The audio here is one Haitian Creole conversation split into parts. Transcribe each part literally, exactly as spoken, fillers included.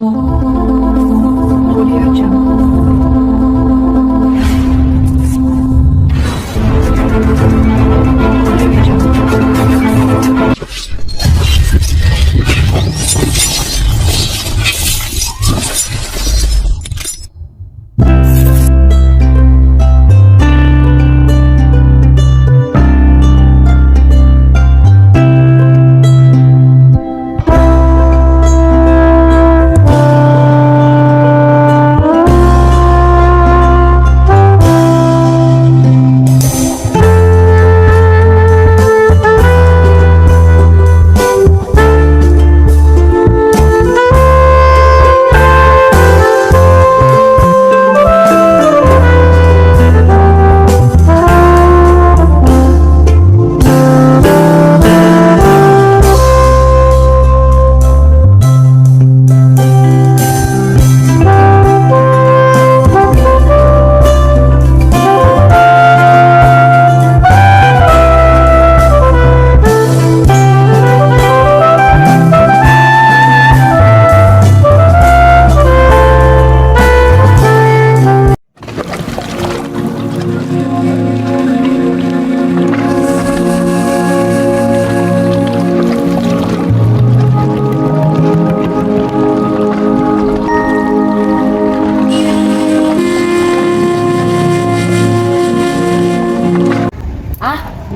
Ah,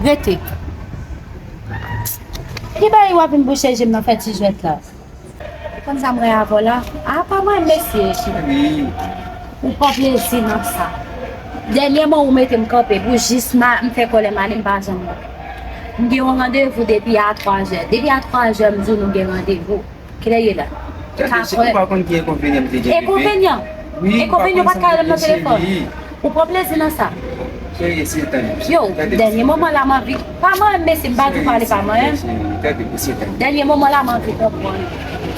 rete. Ki bagay w ap vin bouche je m nan fè ti jwèt la? Ou konn sa m renmen avè w la? A pa mwen, mesye. Cheri. Ou pran plezi nan sa. Dènyèman, ou mete m kanpe pou jis ma, m fè kòlè m ale, m pa janm. M gen yon randevou depi a twa zè. Depi a twa zè, m di w nou gen randevou. Kilè ye la? Tande, cheri, ou pa konn ki enkonvenyan m te gen, bebe? Enkonvenyan? Wi, m pa konn sa m te gen, cheri. Enkonvenyan pa t ka rele m nan telefòn. Ou pran plezi nan sa? Cheri, eseye tande m, cheri. Yo, tande m, dènye moman la, m anvi. Pa manyen m, mesye, m pa di w pale, pa manyen m. Cheri, tande m, eseye tande m. Dènye moman la, m anvi konprann.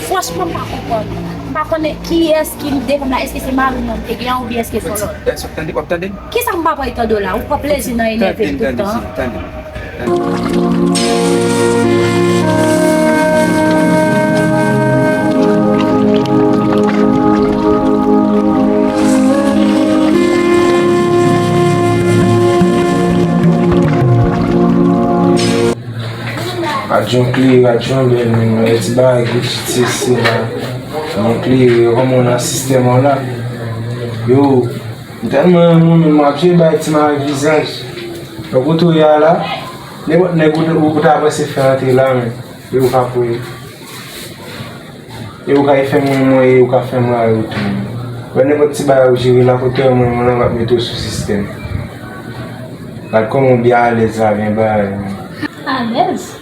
Franchman, m pa konprann. M pa konnen kiyès ki m defann la. Èske se mari m nan m te gen an oubyen èske se yon lòt? Èske w tande, w ap tande m? Kisa m pa pral tande w la? Ou pran plezi nan enève m tout tan an. Tande m, tande m, cheri, tande m. Adyon klere, adyon bèl, men mwen ti bagay ki ti sila. Mwen klere, kòman w nan sistèm an la? Yo, m tèlman renmen w, men mwen ap jere bay ti mari vizaj. Nan kote w ye a la, nenpòt nèg ou, ou, ou ta panse fè antre la, men, e ou ka pwe. E ou ka fè m renmen w, e ou ka fè m rayi w tou. Wè nenpòt ti bagay ou jere la, kote w mwen, mwen la, m ap mete w sou sistèm. Gad kòman w byen alèz la, byen bagay, men. Alèz?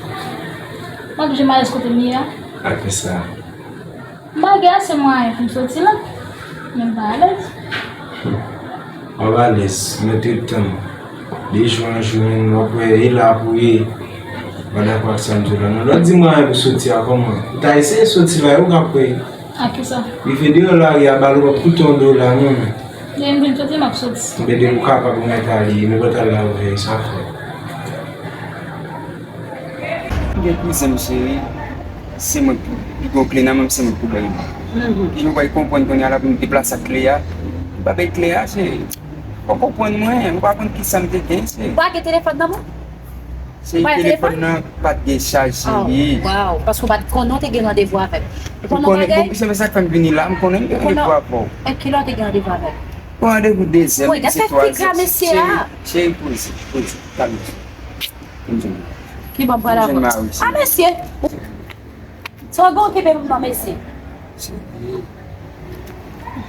M ap janm alèz kote m ye a. Ak sa. M pa gen ase mwayen pou m soti la, men m pa alèz. W ap alèz, mete tan. De jou an jou, men w ap wè, e la pou ye. W pa dakò ak sa m di w la. Non, lè w di mwayen pou soti a, kòman? Ou ta eseye soti la, e ou k ap wè. Ak kisa? Rive deyò lari a, ba l w ap koute yon dola, non, men. Lè m vin soti, m ap soti. Men depi w kapab, ou mèt ale, nenpòt al la ou veye, sa fè. M gen kouzen m, cheri. Se mwen ki pi gwo kle nan men m, se mwen ki pou bay li. Kijan w pral konprann kounye a l ap vin deplase ak kle a? Li pa bay kle a, cheri. Fò w konprann mwen, ou pa konn kisa m te gen, cheri. Ou pa gen telefòn nan men w? Cheri, telefòn nan pa t gen chaj, cheri. Oh, wow. Paske w pa t konnen w te gen randevou avè m. Ou konnen yon bagay? Bon, se sa k fè m vini la, m konnen m gen randevou avè w. E kilè w te gen randevou avè m? Bon, randevou de zè, se twa zè. Cheri, poze, poze, kalme. Ki ban pral avans? A, mesye! Sa w gen okipe pou m nan, mesye?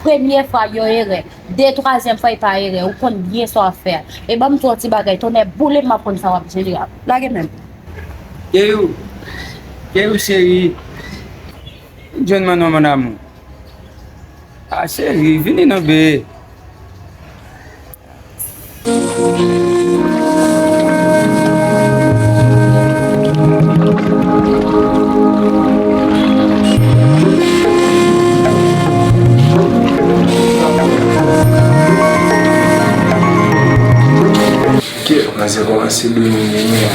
Premye fwa, yon erè. De, twazyèm fwa, e pa erè. Ou konn byen sa w ap fè a. E ban m di w yon ti bagay, tonnè boule m, m ap konn sa w ap jere a. Lage men m. Keyou, Keyou cheri. Jwenn mwen non, mon amour. A, cheri, vini non, bebe. Kè, manzè kòmanse donnen mwen.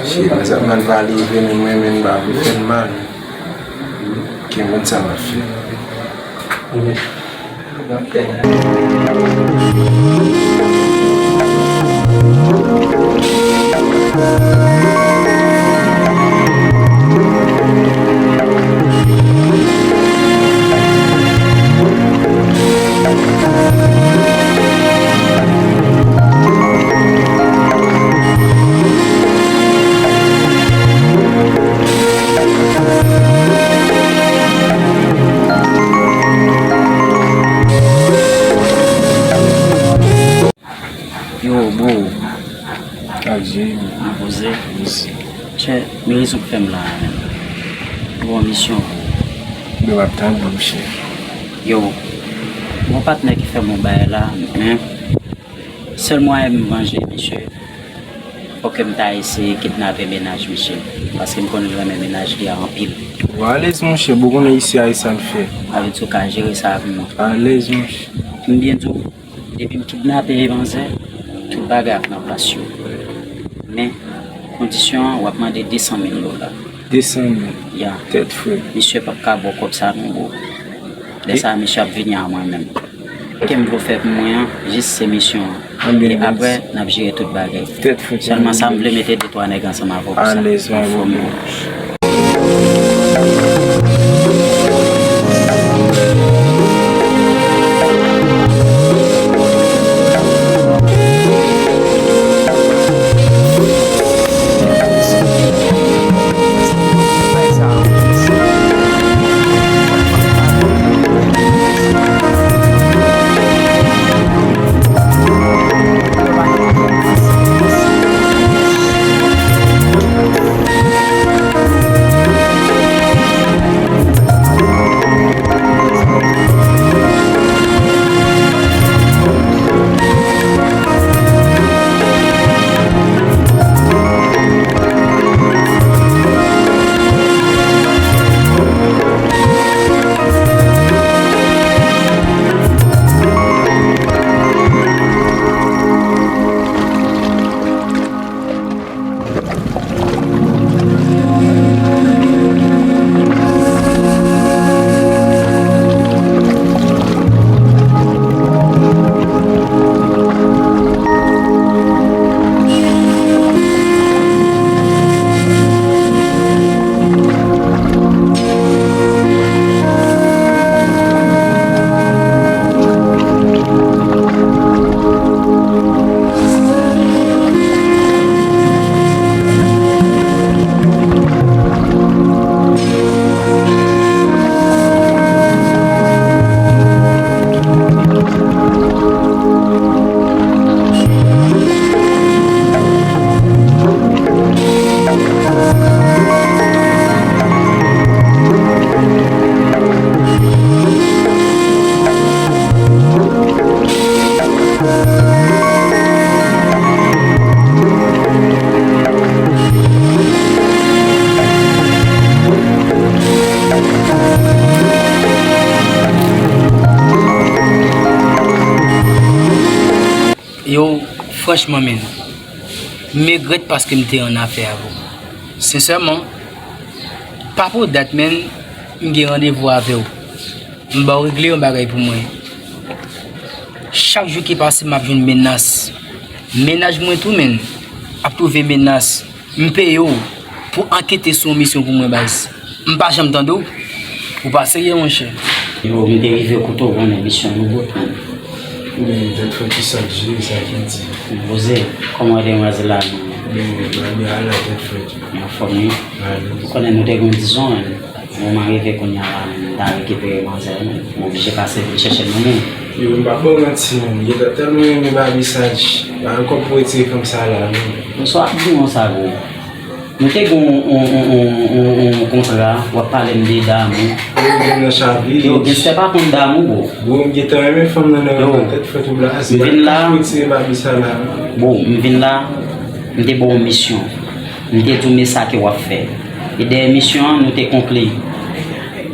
Cheri, manzè ap mal pale, men mwen menm m pa vle fè l mal. Mwen konn sa m ap fè. Yo, bro. Adye. Mwen poze. Mèsi. Chè, men rezon k fè m la a menm. Mwen gen yon misyon pou ou. Yo, m ap tann ou, monchè. Yo, yon patnè ki fè m yon bagay la, men sèl mwayen m vanje misye, fòk ke m ta eseye kidnape mennaj misye, paske m konn li renmen mennaj li a anpil. Ou alèz, monchè, bro, konnen isi a e sa n fè. Sa vle di ou ka jere sa pou mwen. Alèz, monchè. M byen di w, depi m kidnape manzè, tout bagay ap nan plas yo. Men, kondisyon an, w ap mande de san mil dola. De san mil? Ya. Tèt frè. Misye p ap ka ba w kòb sa non, bro. Lè sa a, misye ap vini a mwen menm. Ke m vle w fè pou mwen an, jis se misyon an. Anben, e apre, n ap jere tout bagay. Tèt frè. Sèlman sa, m vle mete de twa nèg ansanm avè w pou sa. Alèz, anfòm yo. Yo, franchman, men, m regrèt paske m te annafè avè w. Sensèman, pa pou dat, men, m gen randevou avè w. M ba w regle yon bagay pou mwen. Chak jou ki pase, m ap jwenn menas. Mennaj mwen tou, menn, ap twouve menas. M peye w pou ankete sou yon misyon pou mwen, baz. M pa janm tande w. Ou pa serye, monchè. Yo, m te rive kote w konnen misyon nou bout, menn. Men, tèt frè, kisa k jere sa ki di? M poze, kòman demwazèl la, menn? Men, bagay ala, tèt frè. Anfòm, wi. Ou konnen nou te gen dizon, menn. Moman rive kounye a la, menn, m ta rekipere manzè, menn. M oblije pase vin chèche l, menn. Yo, m p ap ba w manti, menn. M gentan tèlman renmen Babi Saj. Pa gen kòb pou retire fanm sa la, menn. Bonswa, ap di w sa, bro. Nou te gen yon, yon, yon, yon, yon, yon kontra, w ap pale m de damou. Yo, gen nan chavi. Yo, genstè pa konn damou, bro. Bro, m gentan renmen fanm nan, nan, nan tèt fèt ou blaze. M vin la. Pa gen kòb pou retire Babi sa la, menn. Bro, m vin la, m te ba w yon misyon. M te di w men sa ke w ap fè. E dèyè misyon an, nou te konkli.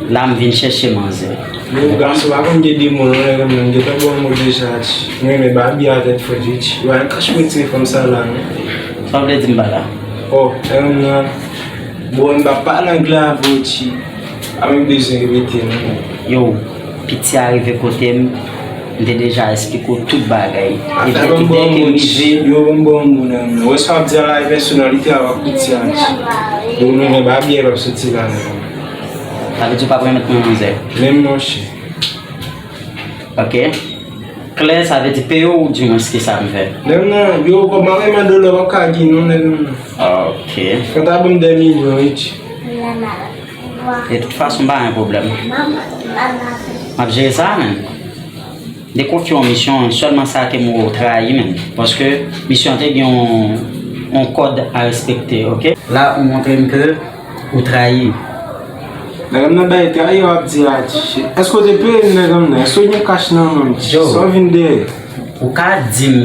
La, m vin chèche manzè. Yo, gason pa konn gen demon nan lè menm, m gentan ba w mo deja, tch. M renmen Babi a tèt frè, tch. Yo, al kache pou retire fanm sa la, non. Sa w vle di m pa la? Oh, e menm nan. Bon, m pa pale anglè avè w, tch. Pa menm bezwen repete non. Yo, piti a rive kote m, m te deja esplike w tout bagay. Epi dèke m rive, yo ban m bon moun nan men. Wè sa w ap di a la, e pèsonèl, li te avèk piti a, ti. Yo, nou gen babye l ap soti la menm. Sa vle di w p ap remèt mwen manzè? Menm monchè. Ok. Klè, sa vle di peye w, ou di mwen ki sa m fè? Nèg nan, yo, kòb mwen renmen dola, w ap ka di non, nèg nan. Ok. Kanta ban m de milyon, wi. De tout fason, pa gen pwoblèm. M ap jere sa, menn. De konfye yon misyon, sèlman sa ke m wè w trayi, menn. Paske misyon an te gen yon, yon kòd a respekte, ok? La, ou montre m ke ou trayi. Nèg nan bay trayi w ap di a, ti. Èske w te peye m, nèg nan? Èske w gen kach nan men m, ti? Sa w vin dèyè? Ou ka di m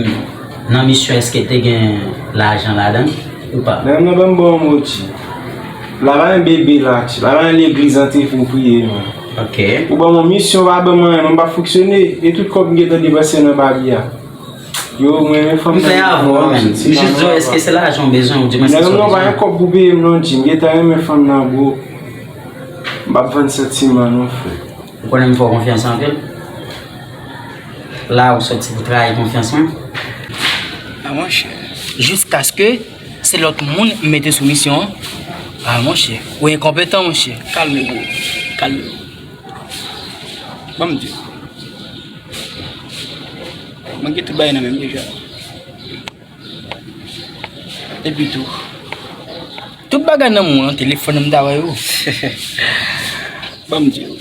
nan misyon èske te gen lajan ladan l ou pa? Nèg nan ban m bon mo, ti. La pa gen bebe la, ti. La pa gen legliz an te fin priye, non. Ok. Ou ban m yon misyon, pa ban m anyen, mwen pa fonksyone. E tout kòb m gentan depanse nan babye a. Yo, mwen renmen fanm nan. M klè avè w, menn. M jis di w, èske se lajan w bezwen, ou di mwen se sa w bezwen? Nèg nan pa gen kòb pou peye m non, Jim. M gentan renmen fanm nan, bro. M p ap vann santiman non, frè. Ou konnen m fè w konfyans anpil. La, ou soti pou trayi konfyans mwen. A, monchè. Jiskaske se lòt moun m mete sou misyon an. A, monchè. Ou enkonpetan, monchè. Kalme, bro. Kalme. Ban m di w. Mwen gen tout bagay nan men m deja. Epi tou, tout bagay nan men w lan, telefòn nan m ta ba w yo. Ban m di w.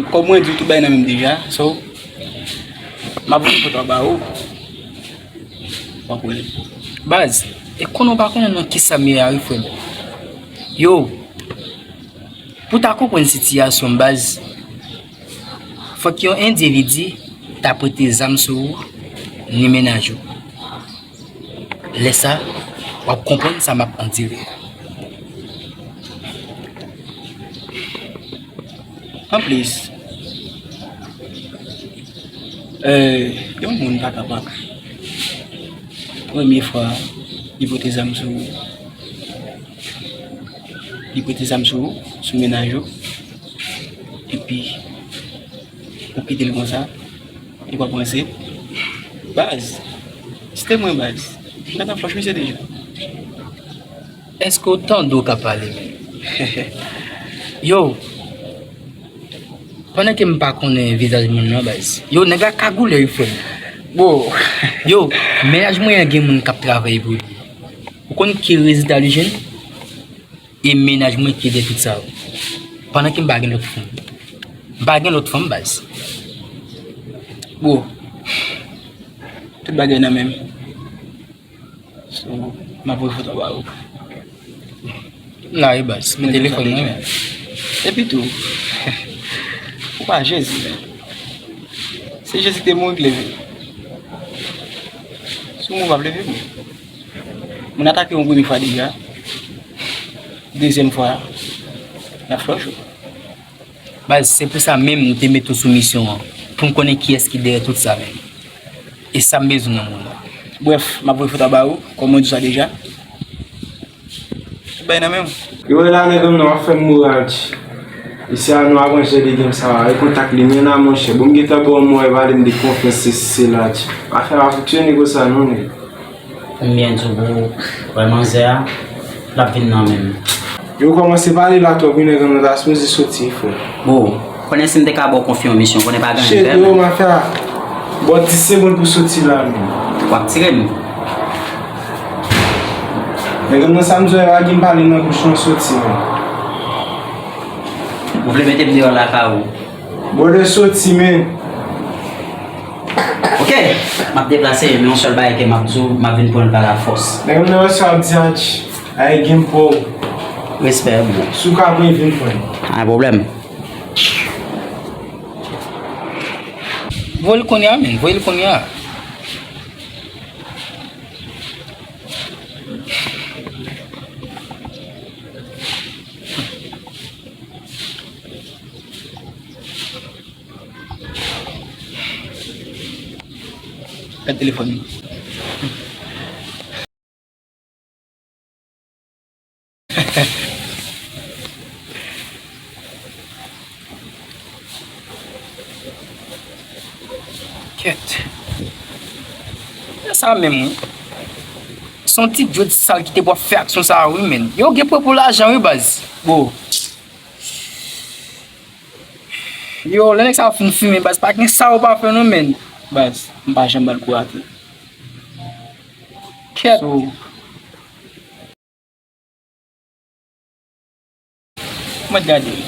Kòm mwen di w tout bagay nan men m deja, so, m ap voye foto a ba w. W ap wè l. Baz, e konnen w pa konnen nan kisa m ye a wi, frè m. Yo, pou w ta konprann sitiyasyon m, baz, fòk yon endividi ta pote zam sou ou, ni mennaj ou. Lè sa, w ap konprann sa m ap andire a. Anplis, euh, yon moun pa ka pa premye fwa li pote zam sou ou. Li pote zam sou ou, sou mennaj ou. Epi, ou kite l konsa. Li pa panse. Baz. Site mwen, baz. M gentan flòch misye deja. Èske w tande w ka pale menm? Yo, pandan ke m pa konnen vizaj moun nan, baz. Yo, nèg la kagoule, wi, frè m. Bon. Yo, mennaj mwen an gen moun k ap travay pou li. Ou konn ki rezilta li jwenn? E mennaj mwen ki te tout sa yo. Pandan ke m pa gen lòt fanm. M pa gen lòt fanm, baz. Bro, tout bagay nan men m. So, m ap voye foto ba ou. M la wi, baz. Men telefòn mwen, men. Epi tou, ou pa Jezi, men. Se Jezi ki te mouri, ki leve. Si w mouri, w ap leve, men. Moun atake yon premye fwa deja. Dezyèm fwa, n ap flòch ou. Baz, se pou sa menm m te mete w sou misyon an, pou m konnen kiyès ki dèyè tout sa menm. E sa m bezwen nan moun nan. Brèf, m ap voye foto a ba ou, kòm mwen di w sa deja. Tout bagay nan men w. Yo, wè la, nèg nan ap fè m moral, ti. Isi a, nou ap ranjè de gang sa a, e kontak li, men la, monchè. Bon, m gentan ba w mwen, pale m de konfyans, se, se la, ti. Afè a fonksyone konsa, non, nèg. Konbyen di w pou wè manzè a, l ap vin nan men m. Yo kòmanse pale la twòp, wi, nèg nan ta sipoze soti, frè. Bon, konnen si m te ka ba w konfye yon misyon, konnen pa gen anyen. Shit, yo, m ap fè a. Ba w dis segonn pou soti la, menm. W ap tire m? Nèg nan sa m di w, pa gen pale nan bouch mwen, soti, menm. Ou vle mete m deyò lakay ou? Brother, soti, men. Ok, m ap deplase, men yon sèl bagay ke m ap di w, m ap vin pran l pa lafòs. Nèg nan sa ap di a, ay, gen pou. Respè, bro. Si w ka pran, vin pran. Pa gen pwoblèm. Voye l kounye a, men. Voye l kounye a. Gad telefòn nan. Kèt. Se sa menm, wi. Se yon ti djòl sal ki te pou ap fè aksyon sa a, wi, menn. Yo gen pwopo lajan, wi, baz. Bro. Yo, lè nèg sa a fin fimen, baz, pa gen sa yo pa fè, non, menn. Baz, m pa janm ba l kou atè. Kèt. So, mwen gade.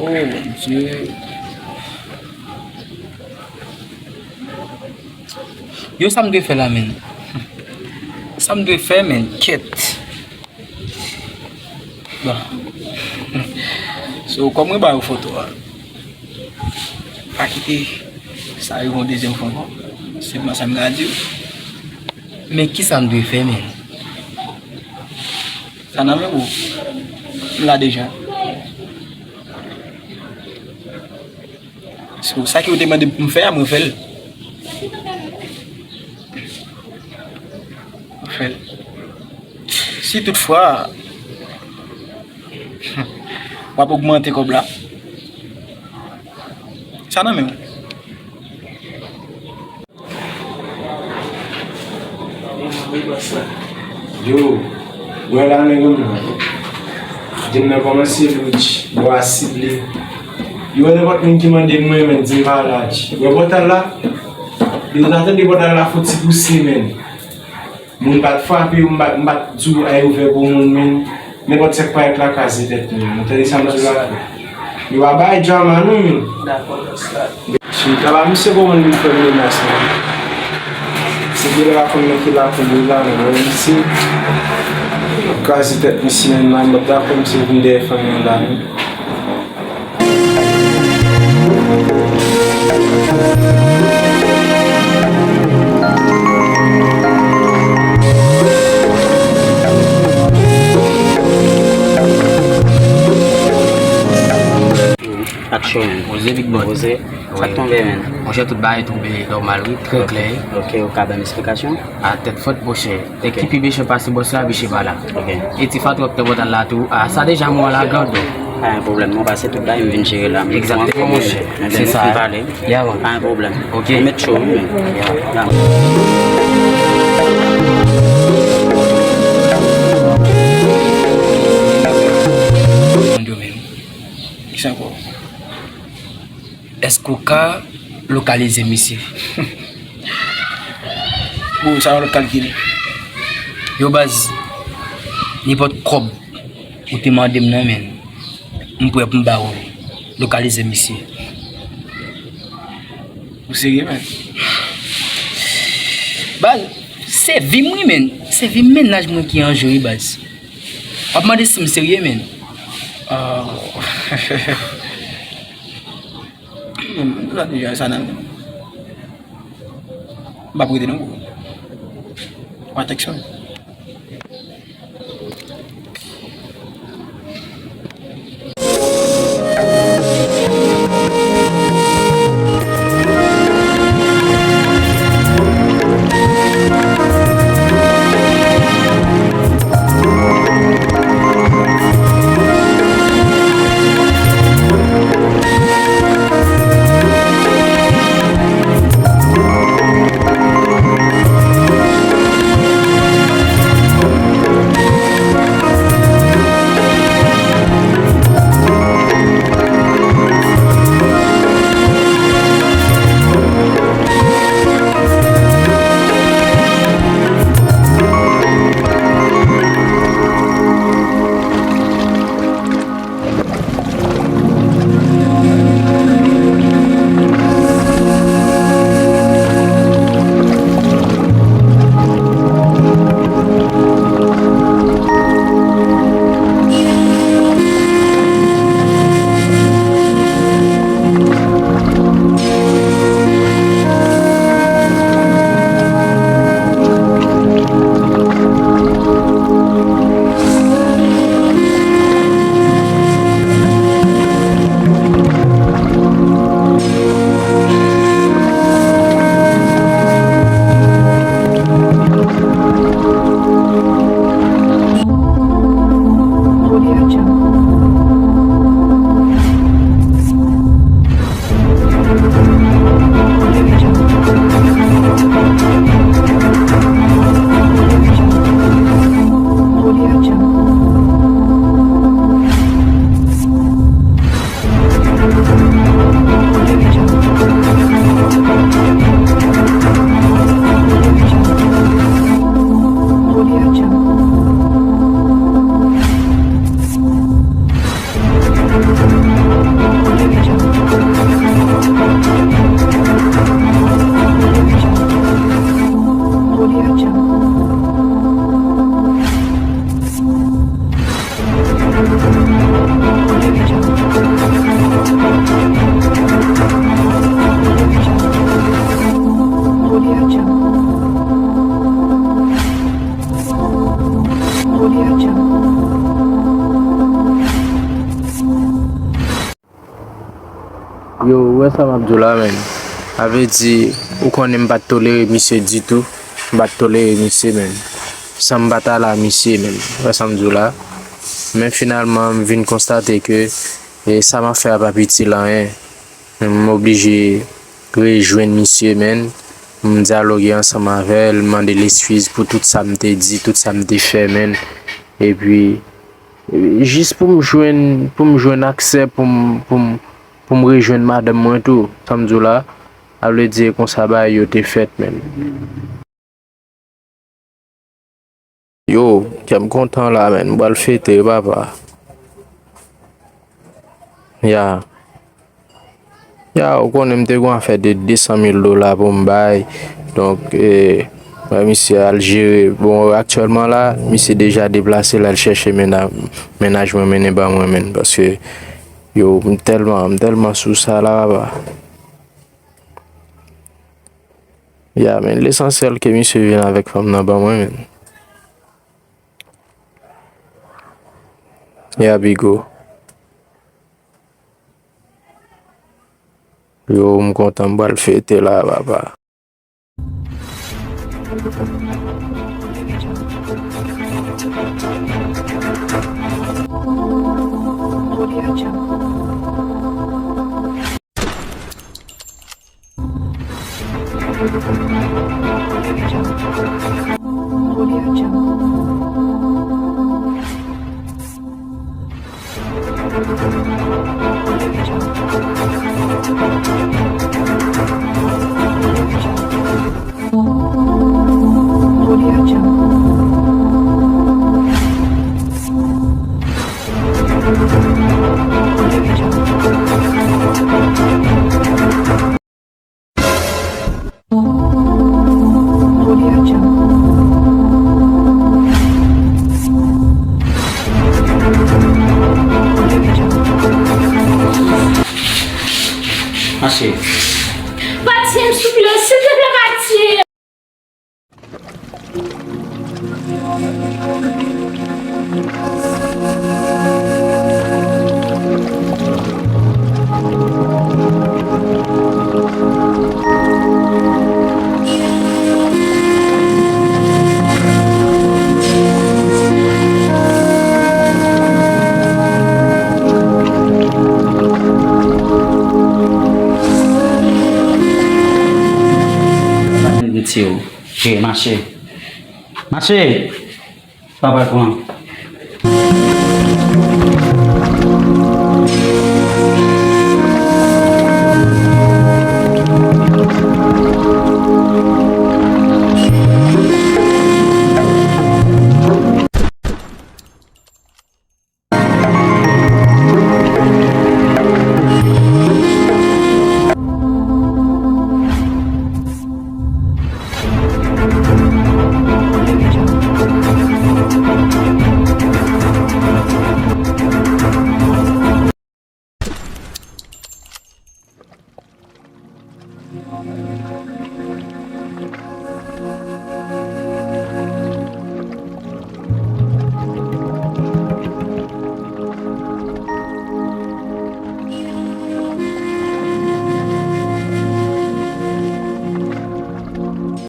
Oh, Bondye. Yo, sa m dwe fè la, menn? Sa m dwe fè, menn? Kèt. Bon. So, kòm mwen ba yo foto a, pa kite sa rive yon dezyèm fwa ankò. Sèlman sa m ka di w. Men kisa m dwe fè, menn? Sa nan men ou. M la deja. So, sa ke ou te mande m pou m fè a, mwen fè l. Mwen fè l. Si toutfwa, w ap ogmante kòb la, sa nan men w. Yo, bwè la nèg m nan. Dim nan kòmanse lwich, bò a sible. Yo, nenpòt moun ki mande m mwen, men di m pa lach. Bwè pòtal la, depi w ta tande pòtal la fon ti pouse, men. Moun pa t frape w, m pa, m pa t di w ay ouvè pou moun, men nenpòt sa k parèt la kraze tèt nou. Ou tande sa m di w la? Yo pa bay drama non, men. Dakò, bòs la. Chita ba misye kòman li fè menas, men. Se de la konn nan ki la pou li la, men, men misye. Kraze tèt misye, men, m pa t dakò misye vin dèyè fanmi an la, men. Aksyon. Poze, Big Boy. Poze. Sa k tonbe, men? Monchè, tout bagay tonbe nòmal, wi, trè klè. Ok, ou ka ban m esplikasyon? A tèt fòt, monchè. Tèt ki pi mechan pase bòs la, misye pa la. Ok. E ti fatou ap nan pòtal la tou. A, sa deja mwen la gad. Pa gen pwoblèm, mwen pase tout bagay, m vin jere la. Egzakteman, monchè. Se sa, wi. Ya, man. Pa gen pwoblèm. Ok. Ou met cho, wi, men. Ya. Ya. Kisa ankò? Èske w ka lokalize misye? Bon, sa yon lòt kalkil. Yo, baz, nenpòt kòb ou te mande m nan, men, m prè pou m ba ou l. Lokalize misye. Ou serye, men? Baz, se vi m, wi, men. Se vi m, mennaj mwen ki an jwe, wi, baz. W ap mande si m serye, men. Ah. Menm, nou la deja sa nan men. M p ap rete non, bro. W a tèks mwen. Yo, ou wè sa m ap di w la, menn? A vle di, ou konnen m pa t tolere misye ditou. M pa t tolere misye, menn. San m pa t ale a misye, menn. Ou wè sa m di w la? Men finalman, m vin konstate ke, e, sa m ap fè a p ap itil anyen. M oblije rejwenn misye, menn. M dyaloge ansanm avè l, m mande l eskiz pou tout sa m te di, tout sa m te fè, menn. Epi, jis pou m jwenn, pou m jwenn aksè, pou m, pou m, pou m rejwenn madanm mwen tou. Sa m di w la, a vle di, e konsa bagay yo te fèt, menn. Yo, kè m kontan la, menn. M pral fete, papa. Ya. Ya, ou konnen m te gon afè de de san mil dola pou m bay. Donk, e, mwen, misye al jere. Bon, aktyèlman la, misye deja deplase, l al chèche mena-, mennaj mwen mennen ban mwen, menn. Paske, yo, m tèlman, m tèlman sou sa la, papa. Ya, men lesansyèl ke misye vin avèk fanm nan ban mwen, men. Ya, Bigo. Yo, m kontan, m pral fete la, papa. Mache. Pati m souple, silteple, pati. Jere mache. Mache! Papa pran.